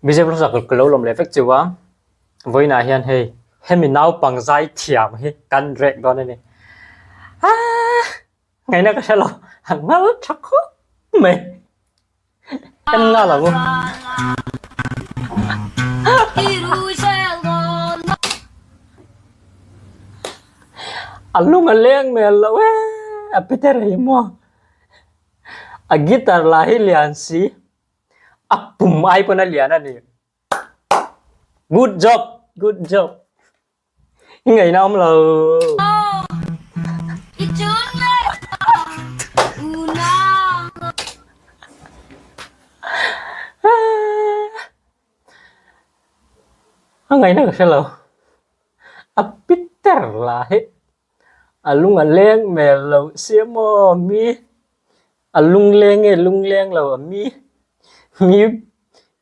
Bj Vlog ka lo lawm leh vek chu a, vawiinah hian hei hemi naupang zai thiam hi kan rek dawn a ni. Aaa ngaihna ka hre lo, a ngal tha khawp mai. En nghal ang u. A lung a leng hmel loh e a Peter hi maw a guitar lah hi lian si a pum ai pawn a lian a ni good job good job i ngaihna awm lo. A ngaihna ka hre lo. A Peter lah hi a lung a leng hmel lo sia maw mi a lung leng nge lung leng lo a mi mi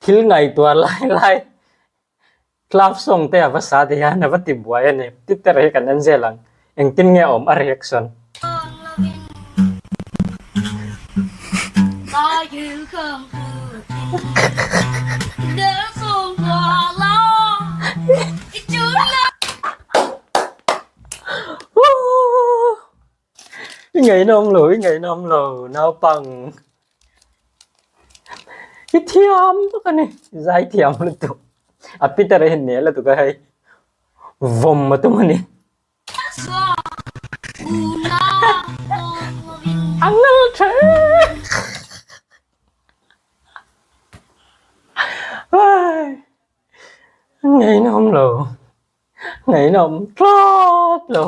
thil ngaihtuah lai lai club song te a va sa ti hian a va ti buai a ni Peter hi kan en zel ang engtin nge a awm a reaction. I ngaihnawm lo, i ngaihnawm lo naupang. I thiam tak a ni, zai thiam lutuk. A Peter a hi nel lutuk a hei, vawm a tum a ni. A ngal tha e. Ngaihnawm lo, ngaihnawm thlawt lo.